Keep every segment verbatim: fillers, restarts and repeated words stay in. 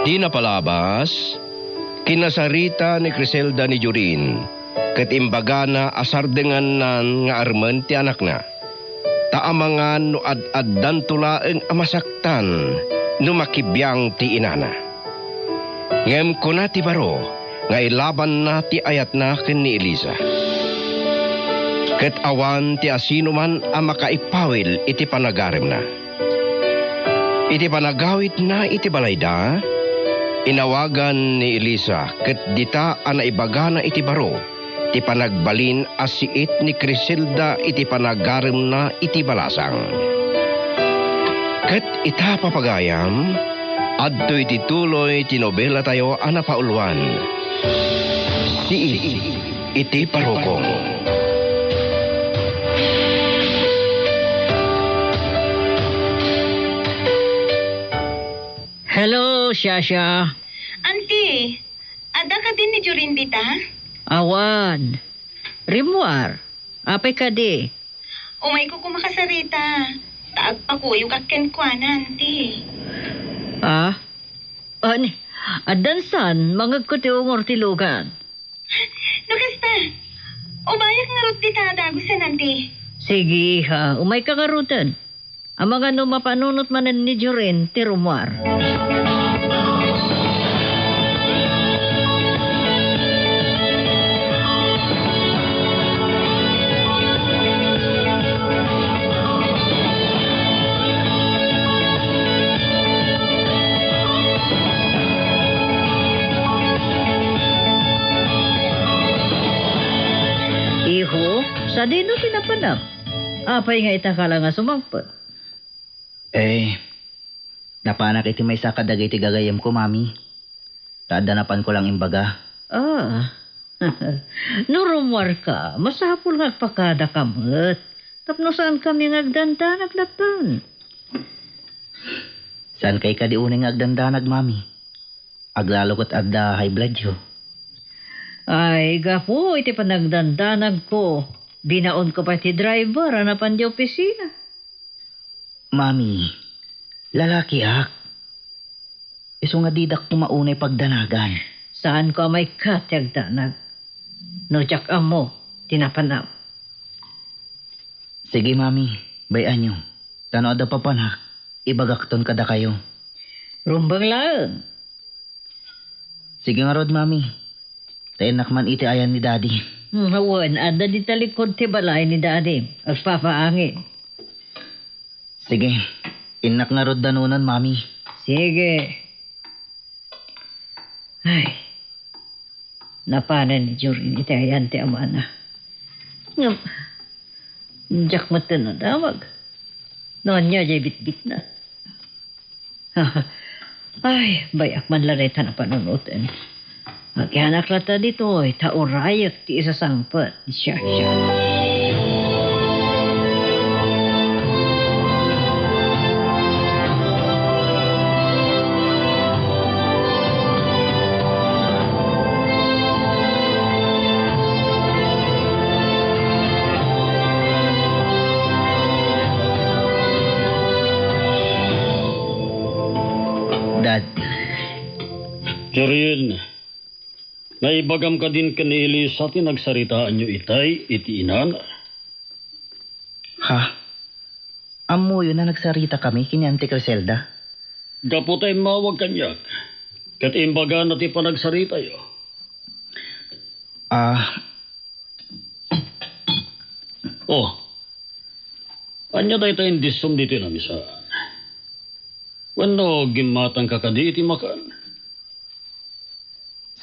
Idi napalabas, kinasarita ni Criselda ni Jorin, ket imbagana a sardengannan nga armen ti anakna. Ta amangan no ad-addanto laeng a masaktan no makibiang ti inana. Ngem kuna ti baro nga ilabanna ti ayatna ken ni Elisa. Ket awan ti asinoman a makaipawil iti panagaremna. Iti panagawidna iti balayda, inawagan ni Elisa ket dita a naibagana iti baro ti panagbalin a siit ni Criselda iti panagaremna iti balasang. Ket ita, papagayam, adtoy ti tuloy ti nobelatayo a napauluan, Siit iti Barokong. Hello, Shasha. Auntie, adda kadin ni Jorin dita? Awan. Rimmuar, apay kadi? Umayko koma kasarita, ta agpakuyogak kenkuana, Auntie. Ah? Ani, addan san, mangegko ti ungor ti lugan. No kasta, umayak ngarud dita a dagusen, Auntie. Sige, ha, umayka ngaruden. Amangan no mapanunot manen ni Jorin ti rummuar. Iho, sadino ti napanak? Apay nga ita ka la nga sumangpet? Eh, napanak iti maysa kadagiti gagayyemko, Mami. Ta adda napanko lang imbaga. Ah. No rummuarka, masapul nga agpakadaka met. Tapno saankami nga agdandanag latta. Saankay kadi unay nga agdandanag, Mami? Aglalo ket adda high bloodyo. Ay, gapu iti panagdandanagko, binaonko pay ti driver a napan di opisina. Mami, lalakiak. Isu nga didak koma unay pagdanagan. Saanko a maikkat ti agdanag. No diak ammo ti napanam. Sige, Mami, bay-anyo. Ta no adda papanak, ibagakton kadakayo. Rumbeng laeng. Sige ngarud, Mami. Ta innak man iti ayan ni Daddy. Hmm, wen, adda dita likod ti balay ni Daddy. Agpapaangin. Sige. Innak ngarud danunan, Mami. Sige. Ay. Napanen ni Jorin iti ayan ti amana. Ngem, diak met nadamag no ania diay bitbitna. Ay, bay-ak man la dayta a panunoten. Agianak latta ditoy, ta urayek ti isasangpet. Siya, siya. Dad. Jorin, naibagam kadin ken ni Elisa ti nagsaritaanyo itay iti inana? Ha? Ammoyo a nagsaritakami ken ni Auntie Criselda? Gapu ta immawag kaniak, ket imbagana ti panagsaritayo. Ah. Oh, ania dayta indissom ditoy lamisaan? Wenno gimmatangka kadi iti makan?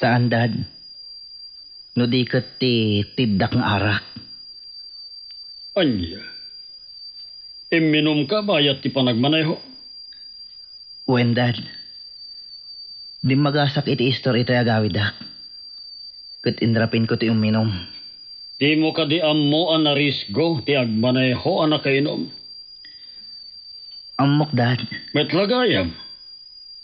Saan, Dad. No di ket ti tiddak nga arak. Ania? Imminumka bayat ti panagmaneho? Wen, Dad. Dimmagasak iti istor itoy agawidak. Ket inrapinko ti umminum. Dimo kadi ammo a narisgo ti agmaneho a nakainum? Ammok, Dad. Met la gayam.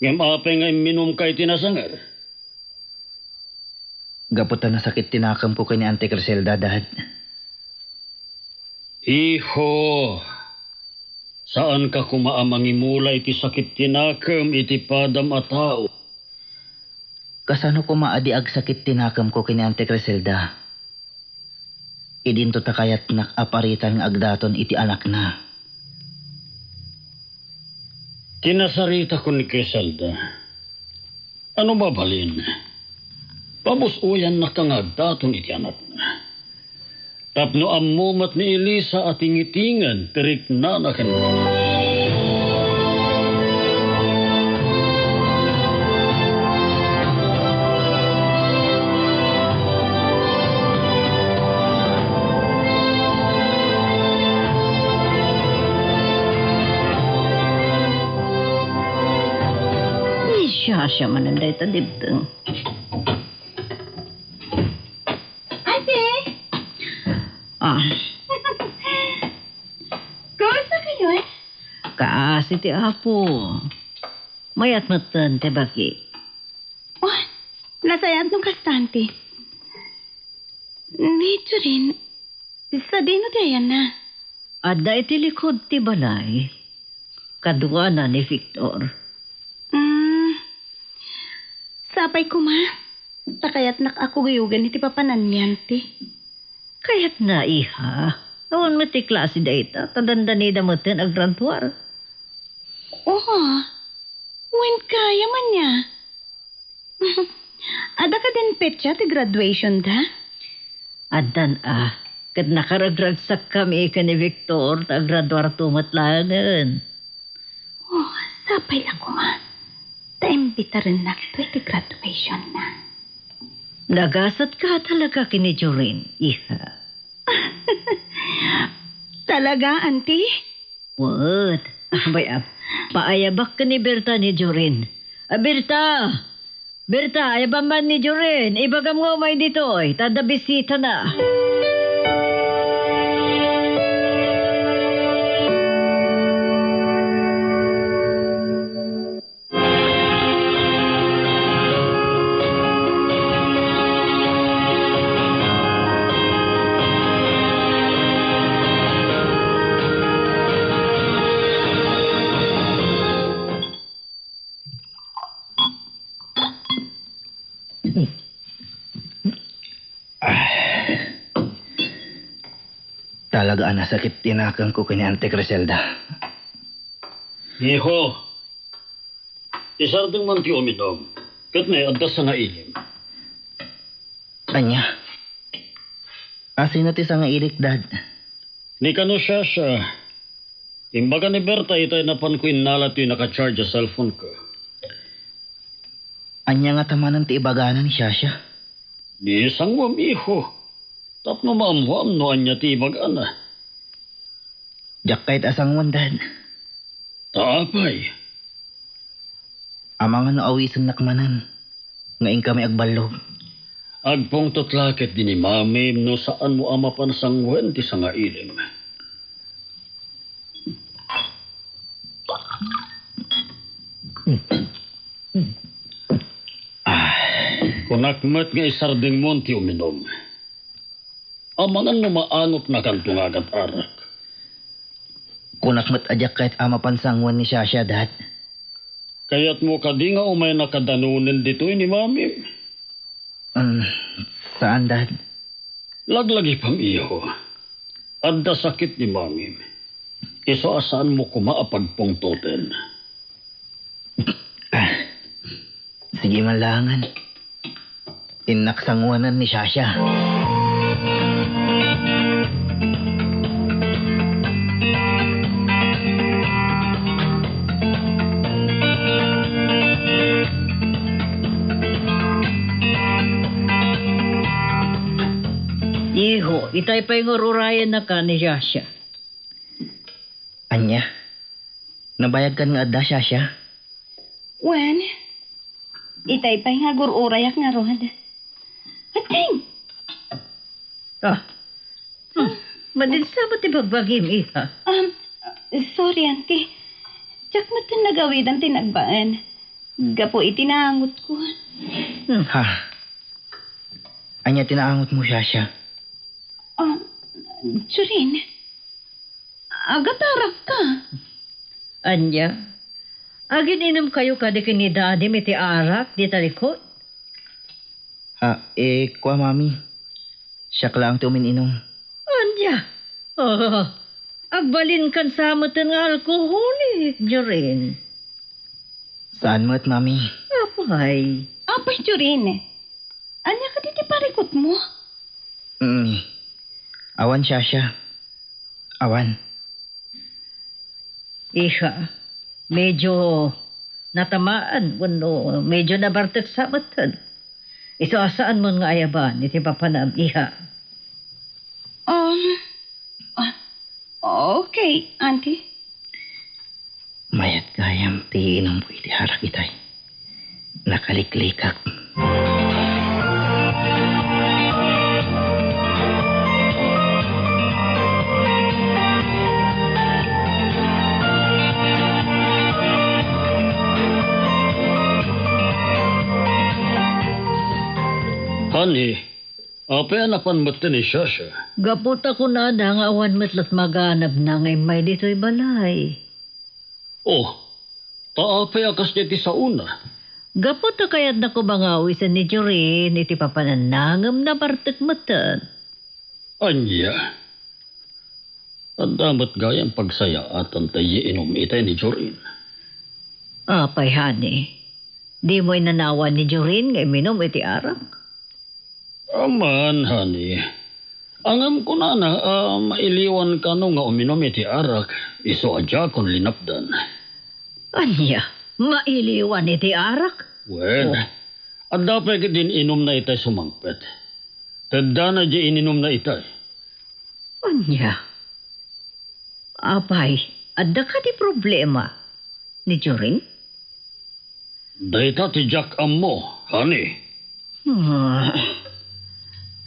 Ngem apay nga imminumka iti nasanger? Gapu ta nasakit ti nakemko ken ni Auntie Criselda, Dad. Iho, saanka koma a mangimula iti sakit ti nakem iti padam a tao. Kasano koma a di agsakit ti nakemko ken ni Auntie Criselda? Idinto ta kayatnak a paritan nga agdaton iti anakna. Kinasaritakon ni Criselda. Ano mabalin? Pamus-oyannaka nga agdaton iti anakna. Tapno ammo met ni Elisa a tingitingen ti riknana kenkuana. Ni Shasha manen dayta dimteng. Ate! Ah. Kumusta kayo? Kaasi ti Apo. Mayat metten ti bagi. Oh, nasayaat no kasta, Auntie. Ni Jorin, sadino ti ayanna? Adda iti likod ti balay. Kaduana ni Victor. Mm, sapay koma. Ta kayatnak a kuyugan iti papananmi, Auntie. Kayatna, iha. Awan met ti klase dayta, ta dandanida metten a graduar. Oo. Wen kaya man niya. Adda kadin petsa ti graduation da? Addan a, ket nakaragragsakkami ken ni Victor ta agraduarto met laengen. Oh, sapay la koma. Ta imbitarennakto iti graduation na. Nagasatka talaga ken ni Jorin, iha. Talaga, Auntie? Wen, abay, ah, paayabak ken ni Berta ni Jorin. Ah, Berta! Berta, ayabam man ni Jorin. Ibagam nga umay ditoy, ta adda bisitana. Talaga a nasakit ti nakemko ken ni Auntie Criselda. Iho, isardeng man ti uminum. Ket ne, adda sangailim. Ania? Asino ti sangailik, Dad? Ni kano, Shasha, imbaga ni Berta itay napanko innala ti naka-charge a cellphone ko. Ania ngata manen ti ibagana ni Shasha? Di sanguam, iho. Tapno maammoam no ania ti ibagana. Diak kayat a sanguan, Dad. Ta apay? Amangan no awisennak manen nga inkami agballog. Agpungtot la ketdi ni Mamim no saanmo a mapan sanguan ti sangailim. Ah, kunak met nga isardengmon ti uminum. Amangan no maangopnakanto nga agat-arak. Kunak met a diak kayat a mapan sanguan ni Shasha, Dad. Kayatmo kadi nga umaynaka danonen ditoy ni Mamim? Um, saan, Dad. Laglagipem, iho. Adda sakit ni Mamim. Isu a saanmo koma a pagpungtoten. Ah, sige man laengen. Innak sanguanan ni Shasha. Iho, itay pay nga ur-urayannaka ni Shasha. Ania? Nabayagkan nga adda, Shasha? Wen, itay pay nga gur-urayak ngarud. Ating! Ah. Hmm. Madin sa met ti bagbagim, iha? Um, sorry, Auntie. Diak met nagawidan ti nagbaen. Gapu iti naangotko. Hmm. Ha? Ania ti naangotmo, Shasha? Ah, Jorin, agatarakka. Ania? Agin-inumkayo kadi ken ni Dadim iti arak dita likod? Ah, eh, kua, Mami. Siak laeng ti umin-inum. Ania? Oh, agbalinkan sa metten nga alkoholik, Jorin. Saan met, Mami. Apay. Apay, Jorin. Ania kadi ti parikutmo? Mm. Awan siasia. Awan. Iha, medyo natamaan wenno medyo nabartek sa metten. Isu a saanmon nga ayaban iti papanam, iha. Um, ah, okay, Auntie. Mayat gayam ti inumko iti arak itay. Nakaliklikak. Honey, apay a napan met ti ni Shasha? Gapu ta kunana nga awan met la't maganabna nga immay ditoy balay. Oh, ta apay a kasdiay ti saona? Gapu ta kayatna koma nga awisen ni Jorin iti papananna ngem nabartek metten. Ania? Adda met gayam pagsayaatan ta iinum itay ni Jorin. Apay, honey? Dimo inanawan ni Jorin nga iminum iti arak? Aman, honey. Ngem kunana a mailiwan kano nga uminum iti arak, isu a diakon linapdan. Ania? Mailiwan iti arak? Wen, oh, adda pay ket din inumna itay sumangpet. Teddana diay ininumna itay. Ania? Apay, adda kadi problema ni Jorin? Dayta ti diak ammo, honey. Ah.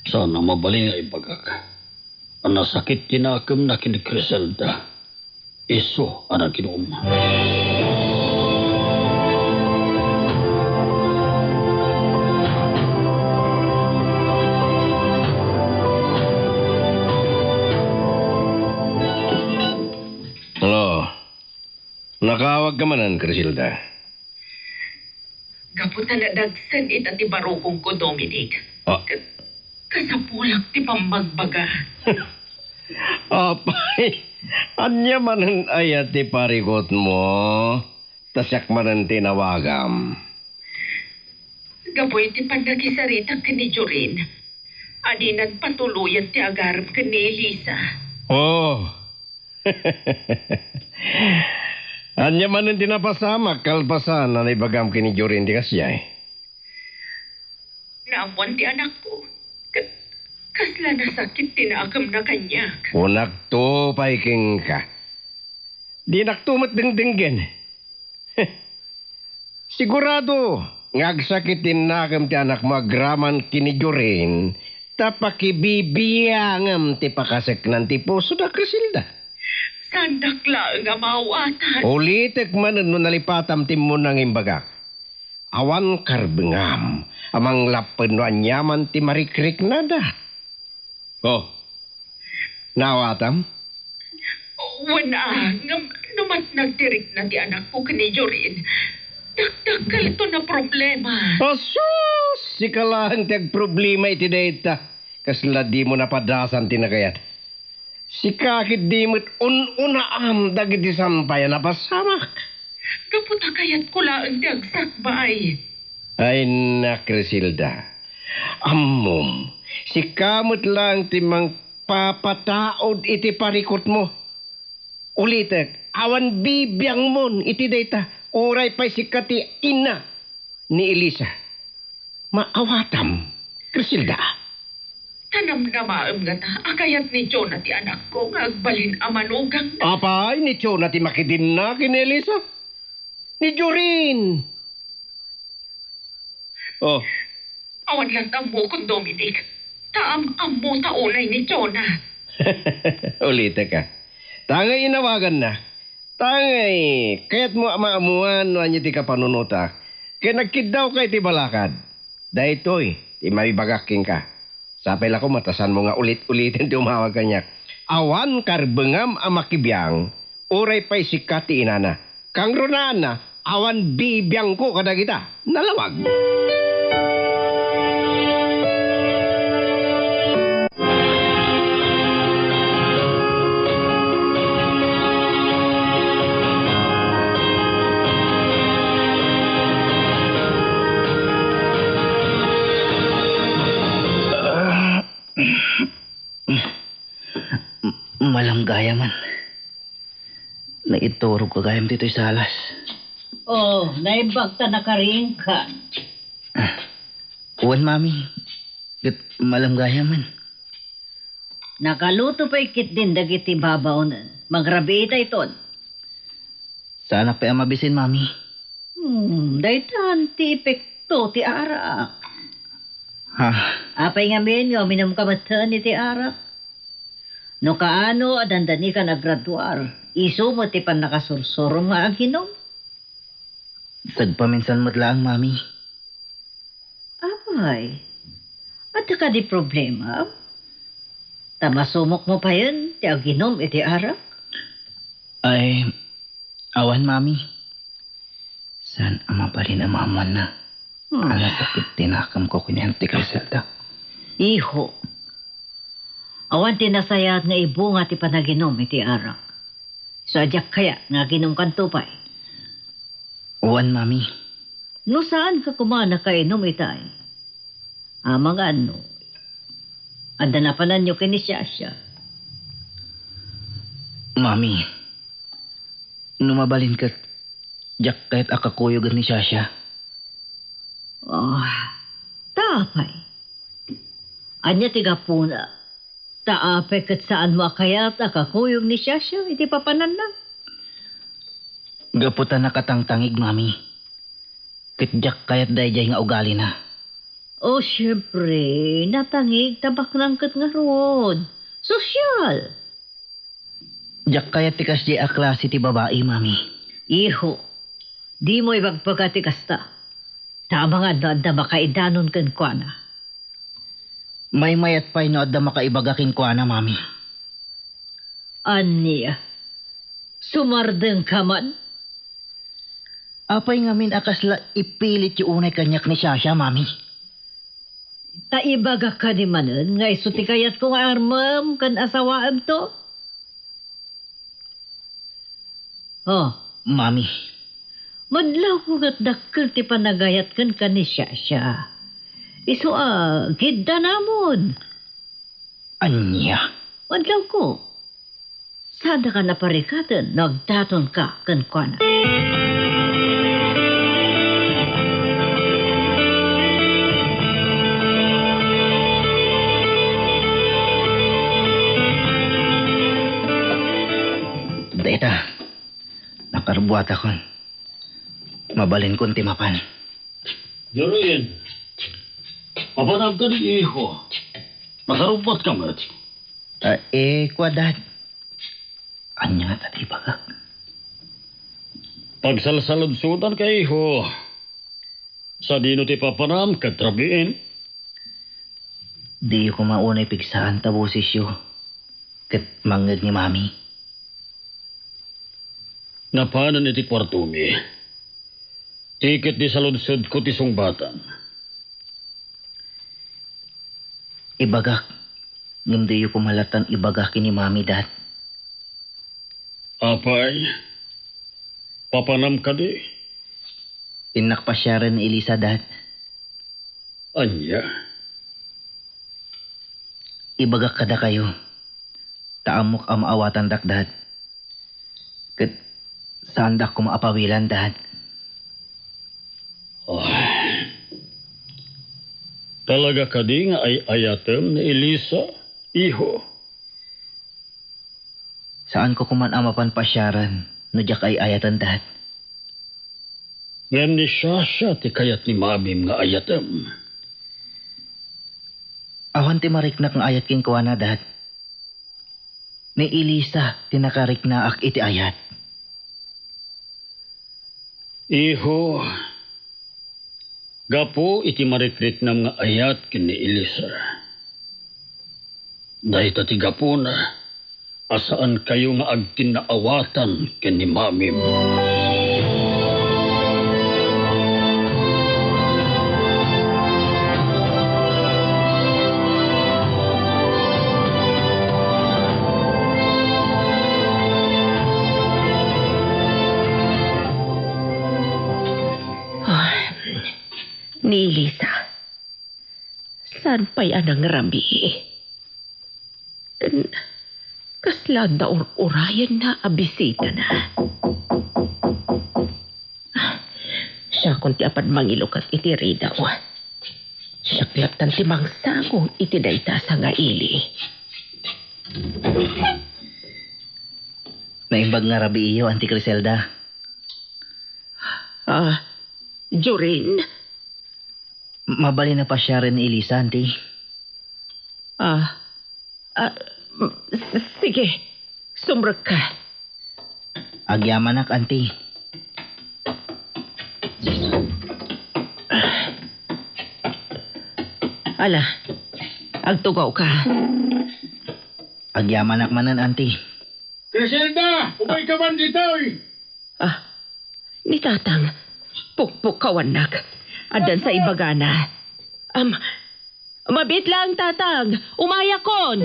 Saan a mabalin nga ibagak a nasakit ti nakemna ken ni Criselda. Isu a naginum. Hello. Nakaawag ka manen, Criselda? Gapu ta nadagsen ita ti barukongko, Dominic. Ah. Ka-, kasapulak ti pammagbaga. Apay, ania manen aya ti parikutmo? Ta siak manen ti inawagam. Gapu iti pannakisaritak ken ni Jorin, a dinan patuloyen ti agarem ken ni Elisa. Oh. Ania manen ti napasamak kalpasan a naibagam ken ni Jorin ti kasdiay? Naammuan ti anakko. Ket kasla nasakit ti nakemna kaniak. Kunakto pay kenka. Dinakto met dengdenggen. Sigurado nga agsakit ti nakem ti anakmo agraman ken ni Jorin, ta pakibibiangem ti pakaseknan ti pusoda, Criselda. Saandak laeng a maawatan. Ulitek manen no nalipatam ti immuna nga imbagak. Awan karbengam a manglapped no aniaman ti marikriknada. Oh, naawatam? Wen a, ngem no matnag ti rikna ti anakko ken ni Jorin, dakdakkelto a problema. Asus! Sika laeng ti agproblema iti dayta. Kasla dimo napadasan ti nakayat. Sika ketdi met un-unaam dagiti saan pay a napasamak. Gapu ta kayatko laeng ti agsakbay. Ay, na, Criselda. Ammom, sika met laeng ti mangpapataud iti parikutmo. Ulitek, awan bibiangmon iti dayta, uray pay sika ti ina ni Elisa. Maawatam, Criselda. Ta namnamaem ngata a kayat ni Jonah ti anakko nga agbalin a manugangna. Apay, ni Jonah ti makidinna ken ni Elisa? Ni Jorin. Oh. Awan la't ammokon, Dominic. Ta am-ammota unay ni Jonah. Ulitek a. Ta ngay inawaganna. Ta ngay kayatmo a maammuan no ania ti kapanunotak ken agkiddawka iti balakad. Daytoy ti maibagak kenka. Sapay la koma ta saanmo nga ulit-uliten ti umawag kaniak. Awan karbengam a makibiang, uray pay sika ti inana. Kangrunaanna, awan bibiangko kadagita. Nalawag. Alam gayam man. Naiturogka gayam ditoy salas. Oh, naimbag ta nakariingkan. Ah, wen, Mami. Ket malem gayam man. Nakaluto pay ketdin dagiti babaonen. Magrabii daytoy. Saanak pay a mabisin, Mami. Hmm, daytan ti epekto ti arak. Ha? Apay ngamin nga uminumka metten iti arak? No kaano a dandanika nagraduar, isu met ti pannakasursurom nga aginum? Sagpaminsan met laeng, Mami. Apay, adda kadi problema? Ta masumokmo payen ti aginum iti arak? Ay, awan, Mami. Saan a mabalin a maammoanna? Hmm. A nasakit ti nakemko ken ni Auntie Criselda. Iho, awan ti nasayaat nga ibunga ti panaginum iti arak. Isu a diak kayat nga aginumkanto pay. Wen, Mami. No saanka koma nakainum itay, amangan no adda napananyo ken ni Shasha. Mami, no mabalin ket diak kayat a kakuyogen ni Shasha. Oh, ta apay? Ania ti gapuna? Ta apay ket saanmo a kayat a kakuyog ni Shasha iti papananna? Gapu ta nakatangtangig, Mami. Ket diak kayat daydiay nga ugalina. Oh, siempre, natangig ta baknang ket ngarud. Sosyal. Diak kayat ti kasdiay a klase ti babai, Mami. Iho, dimo ibagbaga ti kasta. Ta amangan no adda makaidanon kenkuana. Maymayat pay no adda makaibaga kenkuana, Mami. Ania? Sumardengka man? Apay ngamin a kasla ipilityo unay kaniak ni Shasha, Mami? Ta ibagak kadi manen nga isu ti kayatko nga armem ken asawaemto? Oh. Mami. Madlawko ket dakkel ti panagayat kenka ni Shasha. Isu a, giddanamon. Ania? Madlawko. Saanka a parikaten no agdatonka kenkuana. Dayta, nakarbuatakon. Mabalinkon ti mapan. Jorin, mapanam kadi, iho? Nakarubbatka met? Ah, eh, kua, Dad. Ania ngata ti ibagak? Pagsalsaludsodanka, iho. Sadino ti papanam ket rabiin? Diyo koma unay pigsaan ta bosesyo ket mangngeg ni Mami. Napanen iti kuartomi. Ti ket di saludsodko ti sungbatan. Ibagak, ngem diyo koma latan ibaga ken ni Mami, Dad. Apay, papanam kadi? Innak pasiaren ni Elisa, Dad. Ania? Ibagak kadakayo, ta ammok a maawatandak, Dad. Ket saandak koma a pawilan, Dad. Ay. Talaga kadi nga ay-ayatem ni Elisa, iho? Saanko koman a mapan pasiaren no diak ay-ayaten, Dad. Ngem ni Shasha ti kayat ni Mamim nga ayatem. Awan ti mariknak nga ayat kenkuana, Dad. Ni Elisa ti nakariknaak iti ayat. Iho, gapu iti marikriknam nga ayat ken ni Elisa, dayta ti gapuna a saankayo nga agtinnaawatan ken ni Mamim. Ah, ni Elisa, saan pay a nangrabii? Ken, Kasla adda ur-urayenna a bisitana. Ah, siakon ti apan mangilukat iti ridaw. Siak lattan ti mangsango iti dayta a sangaili. Naimbag nga rabiiyo, Auntie Criselda. Ah, Jorin? Mabalin a pasiaren ni Elisa, Auntie? Ah, ah, s-, sige. Sumrekka. Agyamanak, Auntie. Ala, agtugawka. Agyamanak manen, Auntie. Criselda, umayka man ditoy. Ah, ni Tatang, pukpukkawannak. Addan sa ibagana. Am, mabiit laeng, Tatang. Umayakon.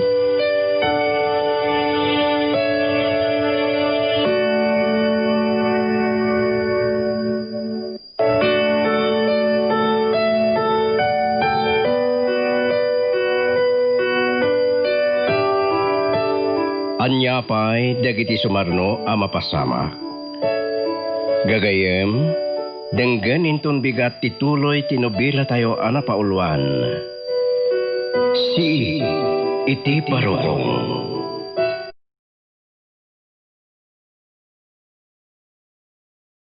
Ania pay dagiti sumarno a mapasamak? Gagayyem, denggen inton bigat ti tuloy ti nobelatayo a napauluan, Sii iti Barukong.